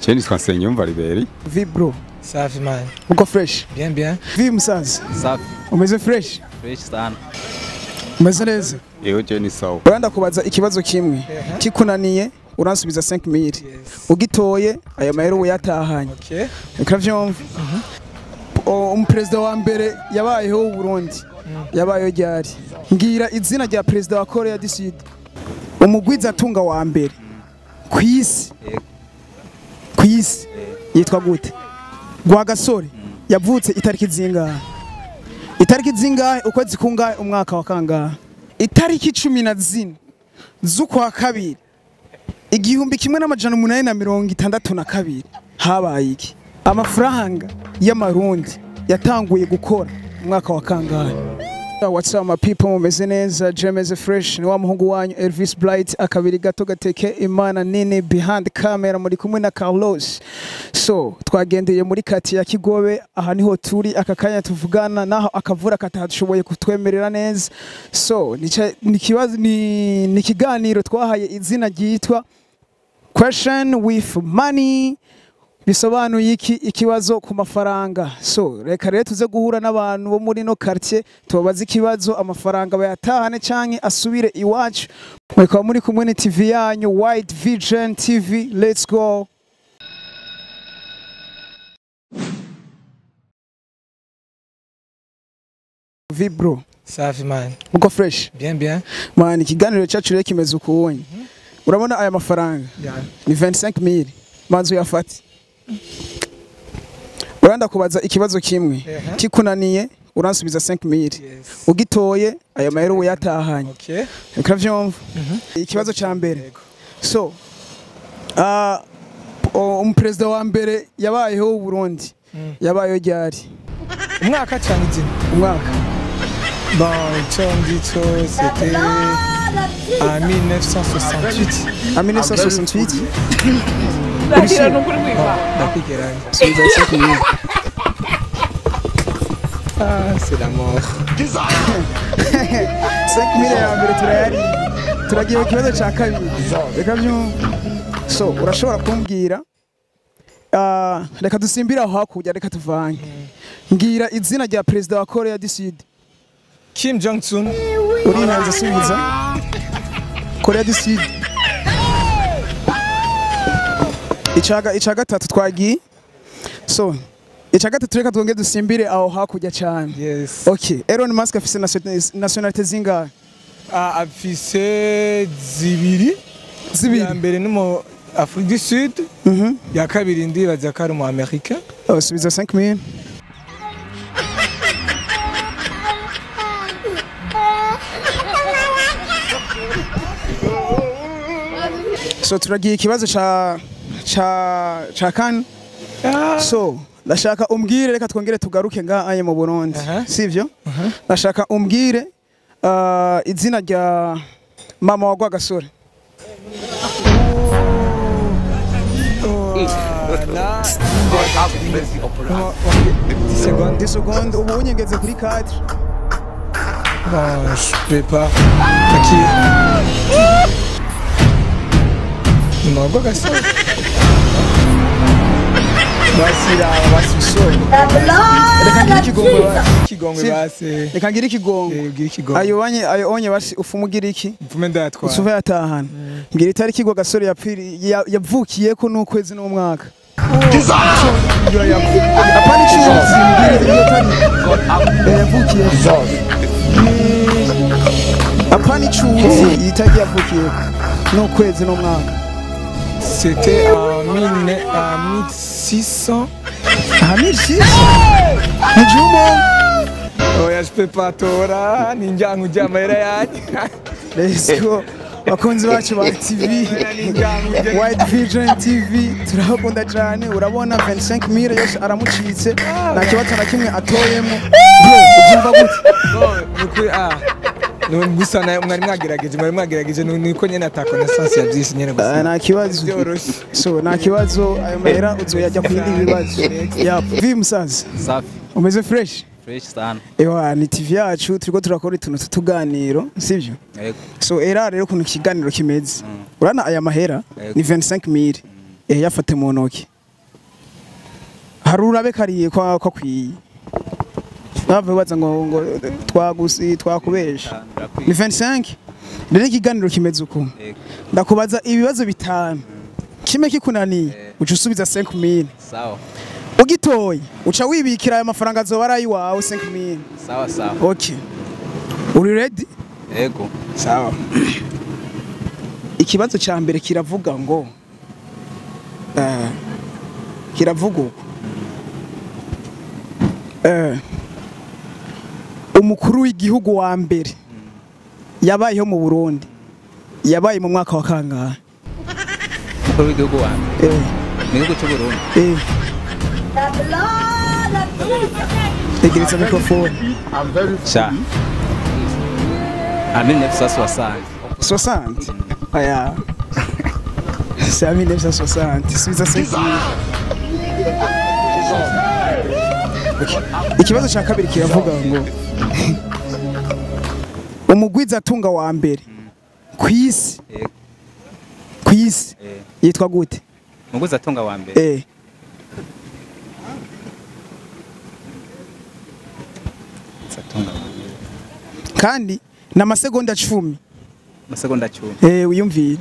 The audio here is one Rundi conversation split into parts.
Je nitwa Nsengiyumva Riberi. Vi bro. Safi man. Uko fresh? Bien bien. Vi musaza. Safi. Umeze fresh? Fresh sana. Umeze neza? Yego je ni sawa. Uranda kubaza ikibazo kimwe. Kikunaniye uransubiza 5000. Yes. Ugitoye ayo mahera uyatahanye. Okay. Uravyumva? Umuperezida wa mbere yabayeho w'u Burundi. Yabayeho ryari? Ngira izina rya perezida wa Korea du Sud. Umugwizatunga wa mbere kwisi. Kwisi yitwa gute? Rwagasore yavutse itariki zingahe? Itariki zingahe ukwezi kungahe umwaka wa kangahe? Itariki 14 z'ukwa kabiri 1862 habaye iki? Amafaranga y'amarundi yatanguye gukora umwaka wa kangahe? What's up my people, mumeze neza? Jemeze fresh, ni wa muhungu wanyu Elvis Blight, akabiri gato gateke imana nini behind camera, muri kumwe na Carlos. So twagendeye muri kati ya Kigobe, aha niho turi aka kanya tuvugana, naho akavura katadushoboye kutwemerera neza. So ni kibazo ni kiganiro twahaye izina ryitwa Question with Money, bisobanuye iki? Ikibazo ku mafaranga. So reka rero tuze guhura n'abantu bo muri no quartier tubabaze ikibazo, amafaranga bayatahane canke asubire iwacu. Murikaba muri kumwe ni TV yanyu White Vision TV. Let's go. Vi bro. Safi man. Uko fresh? Bien bien. Man, ikiganiro cyacu rero kimeze ukubonye. Urabona aya mafaranga? Yeah. Ni 25000. Manzu yafati. Uranda kubaza ikibazo kimwe. Kikunaniye uransubiza 5000. Yes. Ugitoye ayo mahera uyatahanye. Okay. Uravyumva? Ikibazo ca mbere. So umuperezida wa mbere yabayeho w'u Burundi. Yabayeho ryari? Umwaka cyangwa izina? Umwaka. Bon, icyo c'était en 1968. En 1968? Ah, c'est la mort. 5000 ya mbere turayari. Turagiye ku kibazo ca kabiri. Reka byumve. So, urashobora kumbwira reka dusimbira aho hakurya, reka tuvange. Ngira izina rya perezida wa Korea du Sud. Kim Jong Un. Urihanze subiza. Korea du Sud. Ica gatatu twagiye. So, ica gatatu reka twonge dusimbire aho hakurya cyane. Yes. Okay, Elon Musk afise nationalité zingahe? Afise zibiri. Zibiri. Ya mbere ni mu Afrique du Sud. Ya kabiri ndibaza ko ari mu Amerika. Oh, subiza 5000. So turagiye ikibazo ca kane. So ndashaka umbwire, reka twongere tugaruke ngaha mu Burundi. Sivyo? Ndashaka umbwire izina rya mama wa Rwagasore. Seconde. 10 secondes, ubu unyengeze kuri 4. Bon, je peux pas. Qui? Mama wa Rwagasore. Reka ngire ikigongo. Ayo banye ayo onye basi ufumugira iki? Mfume ndatwara. Usuve yatahana. Ngira itariki Rwagasore yapfiri yavukiye ko n'ukwezi n'umwaka. Apana icuzi ngira iyo tariki yavukiye. Apana icuzi itariki yavukiye n'ukwezi n'umwaka. C'était en 1600. Ah, 1600? Njumo. Oya, je peux pas tora, ninjangu jamera yanyu. Let's go. Bakunzi bacu ba TV, White Vision TV, turabakunda cyane. Urabona 25000 yose aramucitse. Nta kibazo na kimwe atoyemo. Bro, ubyumva gute? Bro, gusa mwari mwagerageje niko nyene ata connaissance ya byinshi nyene gusa. Nta kibazo. So nta kibazo, ayo mahera uzoyajya ku bindi bibazo. Yap. Vi musaza. Safi. Umeze fresh? Fresh sana. Ewa, ni TV yacu turiko turakora utuntu tutuganiro, sivyo? Yego. So era rero kuntu kiganiro kimeze. Urana aya mahera ni 25000. Yafate mu ntoki. Harura kariye kwa kwiye. Bave baza ngo twagusi twakubesha. Ni 25. Rero ikiganiro kimeze uko. Ndakubaza ibibazo bitanu. Kimwe kikunaniye uca usubiza 5000. Sawa. Ugitoye uca wibikira ayo mafaranga azoba ari ayiwawe 5000. Sawa sawa. Okay. Uri ready? Yego. Sawa. Ikibazo ca mbere kiravuga ngo kiravuga uko. Umukuru w'igihugu wa mbere yabayeho mu Burundi yabaye mu mwaka wa kangahe? Umukuru w'igihugu wa mbere mu gihugu cy'u Burundi. Tegereza microphone. Sha. A 1960. 60? Aya. C'est à 1960. Subiza 5. Ikibazo cya kabiri kiravuga ngo umugwiza atunga wa mbere kwisi kwisi yitwa gute? Umugwiza atunga wa mbere. Kandi na masegonda 10. Masegonda 10. Wiyumvire.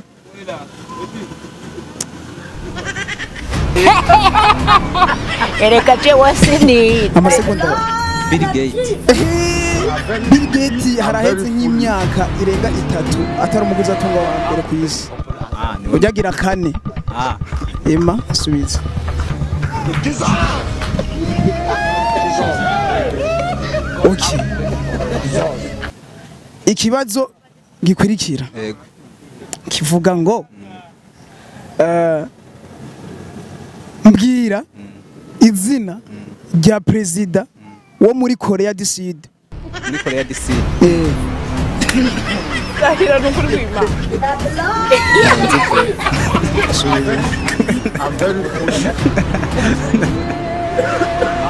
Ereka je wasini. Amasegonda. Bill Gates. Bill Gates haraheze nk'imyaka irenga 3 atari umuguzi atunga wa mbere ku isi. Ujagira kane. Emma subiza. Okay. Ikibazo gikurikira. Yego. Kivuga ngo mbwira izina rya president wo muri Korea du Sud. Muri Korea du Sud. Ndahira n'ukurwima.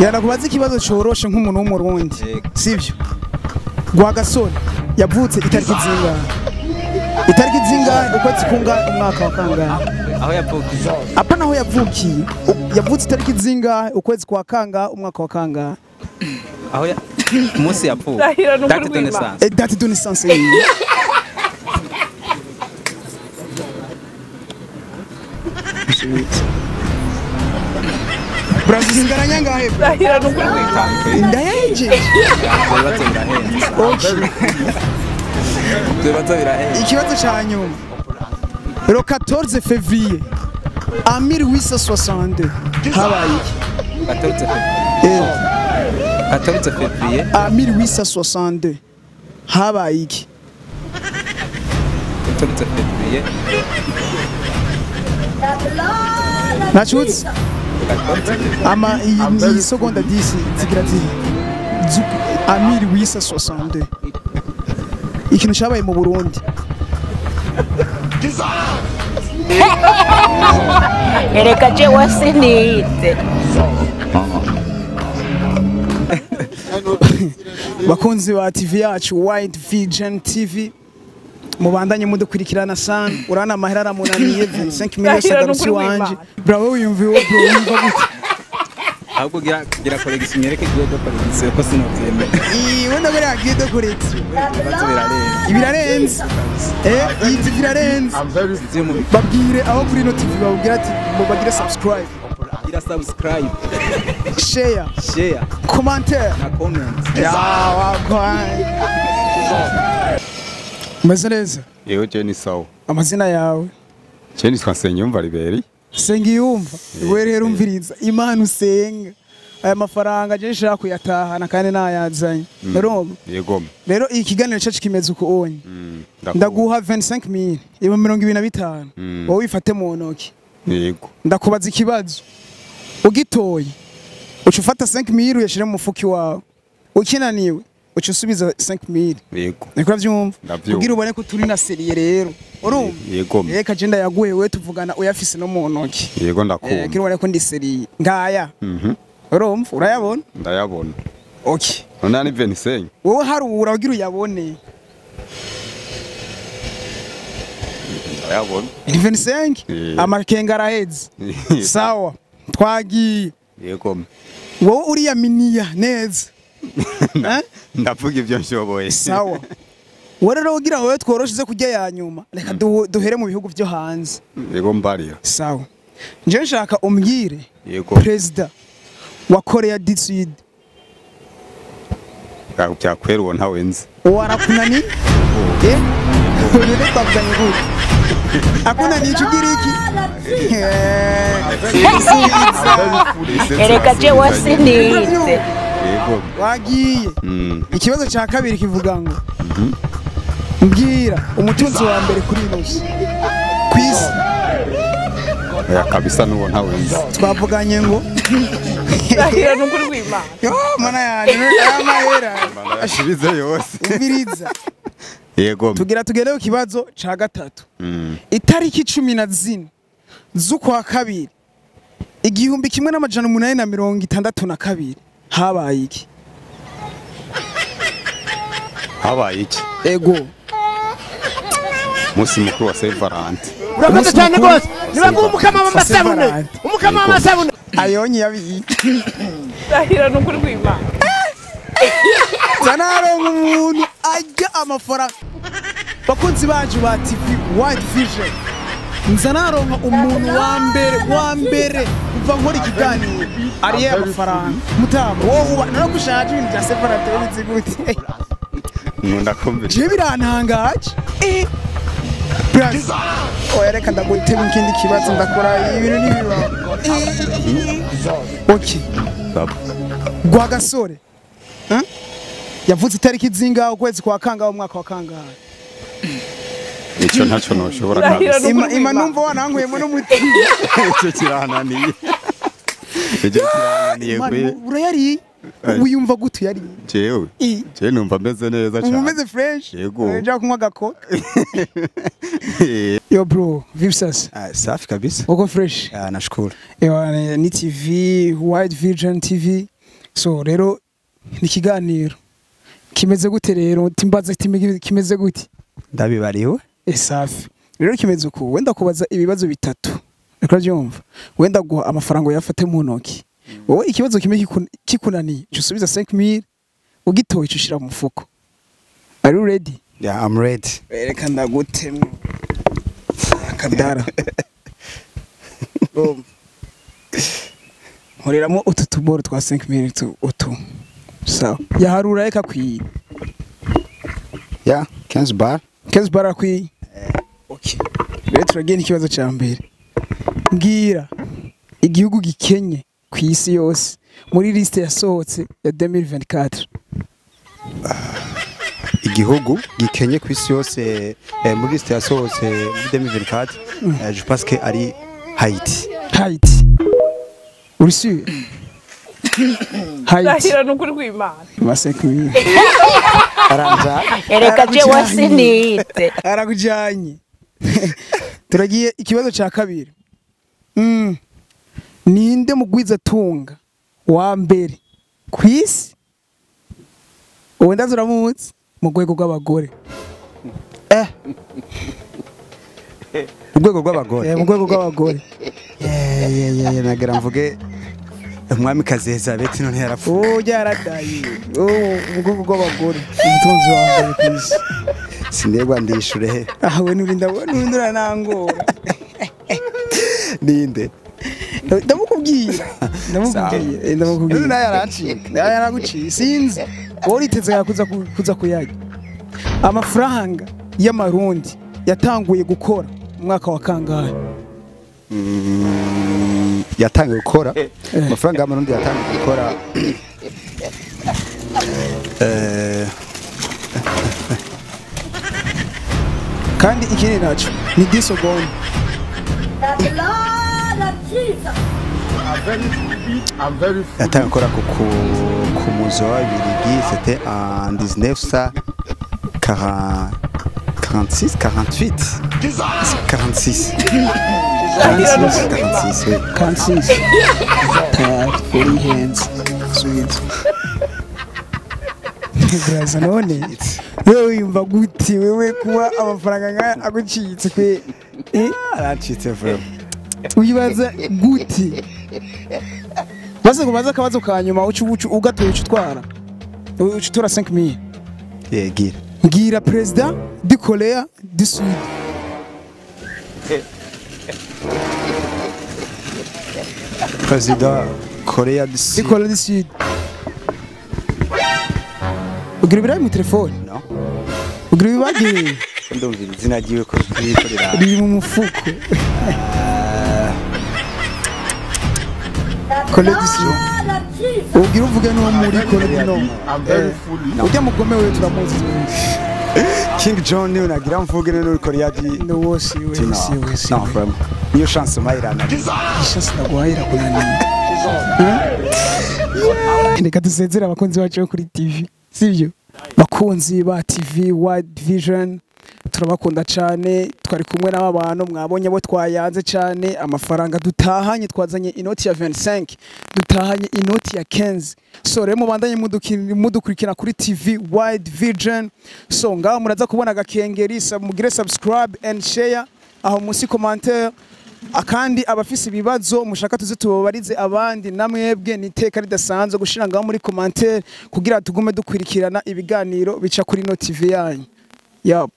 Yanakubaza ikibazo coroshe nk'umuntu w'umurundi. Sivyo? Rwagasore yavutse itariki zingahe? Itariki zingahe ukwezi kungahe umwaka wa kangahe? Aho yavukiye. Apa naho yavukiye. Yavutse itariki zingahe ukwezi kwa kangahe umwaka wa kangahe? Aho ya umunsi yapfuye. Date de naissance. Date de naissance. Brazil ngaranya ngahe? Ndahira n'ukurwima. Ndaheje. Ibibazo birahenze. Okay. Ibibazo birahenze. Ikibazo ca nyuma. Le 14 février en 1862 habaye iki? 14 février. 14 février en 1862 habaye iki? 14 février. Nachutse ama iyi seconde 10 zigira ziri en 1862 ikintu cyabaye mu Burundi. Ereka je wasinite. Bakunzi ba TV yacu White Vision TV mubandanye mudukurikirana sana. Urana amahera aramunaniye 25 millions agarutse wanje. Bravo wiyumviwe bro wumva gute? Ahubwo gira collection nyereke giye do collection ko sinovyemera. Iwe ndabera giye do collection. Ibibazo birarenze. Ibirarenze. Iyi TV irarenze. Babwire aho kuri no TV babwira ati mubagire subscribe. Gira subscribe. Share. Share. Commentaire. Na comment. Ya wa. Umeze neza? Yego je ni sawa. Amazina yawe? Je nitwa Nsengiyumva Liberi. Nsengiyumva. Wewe rero umviriza Imana usenga. Aya mafaranga je nshaka kuyatahana kandi nayazanye. Urumva? Yego. Rero iki kiganiro cyacu kimeze uko onye. Ndaguha 25000, 25,000. Wowe wifate mu ntoki. Yego. Ndakubaza ikibazo. Ugitoye uca ufata 5000 uyashira mu mufuki wawe. Ukinaniwe uca usubiza 5000. Yego. Niko uravyumva? Kugira ubone ko turi na serie rero. Urumva? Yego. Reka je ndayaguhe wewe tuvugana uyafise no mu ntoki. Yego ndakumva. Kugira ubone ko ndi serie. Ngaya. Urumva? Urayabona? Ndayabona. Okay. None ni 25. Wowe harura ugira uyabone. Ndayabona. Ni 25? Amakenga araheze. Sawa. Twagiye. Yego. Wowe uriyaminiya neza. Ndavuga ibyo nshoboye. Sawa. Wowe rero ugira wowe tworoshize kujya ya nyuma. Reka duhere mu bihugu byo hanze. Yego mbarira. Sawa. Nje nshaka umbwire. Yego. President wa Korea du Sud. Byakwera uwo ntawe nzi. Warakunani? Eh? Uyu twavuganye gute? Akunaniye ico ugira iki? Erega jewe sinize. Yego. Wagiye. Ikibazo cya kabiri kivuga ngo mbwira umutunzi wa mbere kuri ino si ku isi. Ya kabisa nuwo ntawe nzi. Twavuganye ngo Ndahira n'ukuri kw'Imana. Yo mana yanjye amahera. Ashirize yose. Umviriza. Yego. Tugira tugereho kibazo ca gatatu. Itariki 14 z'ukwa kabiri 1862 habaye iki? Habaye iki? Ego. Musi mukuru wa Saint Valentin. Urakoze cyane gose. Niba umukama w'amasabune. Umukama w'amasabune. Ayonye yabiye. Ndahira n'ukuri kw'Imana. Zanaronka umuntu ajya amafaranga. Bakunzi bacu ba TV Wide Vision. Nzanaronka umuntu wa mbere kuva nkora ikiganiro ariye amafaranga. Mutama wowe uba naragushaje ibintu bya Saint Valentin bizi gute? Nkunda kumvira. Je birantangaje. Braz. Oya reka ndagutema ikindi kibazo ndakora ibintu n'ibibaho. Okay. Rwagasore. Yavuze itariki zingaho ukwezi kwa kangaho umwaka wa kangahe? Icyo ntacyo noshobora kabisa. Ima numva wanankuyemo n'umuti. Icyo kirananiye. Icyo kirananiye kwe. Urayari? Wiyumva gute yari? Jewe. Jewe numva meze neza cyane. Umeze fresh? Yego. Nja kunywa gako. Yo bro, vipi sasa? Safi kabisa. Uko fresh? Nashukuru. Ewa ni TV, Wide Vision TV. So rero ni kiganiro. Kimeze gute rero? Timbaza kimeze gute? Ndabibariwe. Safi. Rero kimeze uko wenda kubaza ibibazo bitatu. Reka byumva. Wenda guha amafaranga yafate mu ntoki. Wowe ikibazo kimwe kikunaniye, usubiza 5000 ugitoye ushira mu mufuko. Are you ready? Yeah, I'm ready. Reka ndagutemwe. Akadara. Nkoreramo utu tuboro twa 5000 utu. Sawa. Yaharura reka kwiye. Yeah, 15 bar. 15 bar akwiye. Okay. Rero turagiye n'ikibazo ca mbere. Mbwira igihugu gikenye ku isi yose muri liste yasohotse ya 2024. Igihugu gikenye ku isi yose muri liste yasohotse muri 2024, je pense que ari Haiti. Haiti. Uri sûr? Haiti. Ndahira n'ukuri kw'Imana. Masekwi. Aranja. Erega jewe sinize. Arakujanye. Turagiye ikibazo ca kabiri. Ninde mugwiza tunga wa mbere ku isi? Uwe ndazuramutse mu rwego rw'abagore. Mu rwego rw'abagore. Mu rwego rw'abagore. Ye nagira mvuge umwamikazi Elizabeth none yarapfuye. Oh yaradaye. Oh mu rwego rw'abagore umutunzi wa mbere ku isi. Sindegwa ndishure he. Ah we nurinda nurindura nangora. Ninde? Ndamukubwira. Ndamukubwira. Ndamukubwira. Naye yarancika. Naye yaraguciye. Sinzi. Wowe uriteze kuza kuyarya. Amafaranga y'amarundi yatanguye gukora umwaka wa kangahe? Yatanguye gukora. Amafaranga y'amarundi yatanguye gukora. Kandi ikindi naco ni 10 secondes. Yatanguye gukora ku muzo w'Ababiligi, c'était en 1946, 48, 46, 46, oui. 46. Tayari urihenze. Subiza. Biraza none. Wewe wiyumva gute wewe kuba amafaranga nkaya agucitse kwe? Aracitse vraiment. Uyibaza gute? Baze kubaza akabazo ka nyuma, ucu ucu ugatoye ucu utwara. Ucu utora 5000. Gira. Mbwira président du Korea du Sud. Président Korea du Du Sud. Korea du Sud. Ugira ibirayi mu telefone? No. Ugira ibibagiye? Ndumva izina ryiwe ko ryikorera. Riri mu mufuko. Korea du Sud. Ugira uvuge n'uwo muri Korea du Nord. Ujya mugome wewe, turamuzi. King John niwe nagira mvuge none uri Korea du Ni wowe, si we, No. si we, si No, we. vraiment. Niyo chance mayirana. Chance naguhaye irakunaniye. Reka dusezere abakunzi bacu bo kuri TV, sibyo? Bakunzi ba TV Wide Vision, turabakunda cyane. Twari kumwe n'aba bantu mwabonye abo twayanze cyane. Amafaranga dutahanye, twazanye inoti ya 25, dutahanye inoti ya 15. So rero mubandanye mudukurikira kuri TV Wide Vision. So ngaho muraza kubona agakengeri, mugire subscribe and share aho munsi commentaire. Akandi abafise ibibazo mushaka tuze tubabarize abandi, namwebwe ni iteka ridasanzwe gushira ngaho muri commentaire kugira tugume dukwirikirana ibiganiro bica kuri no TV yanyu. Yup.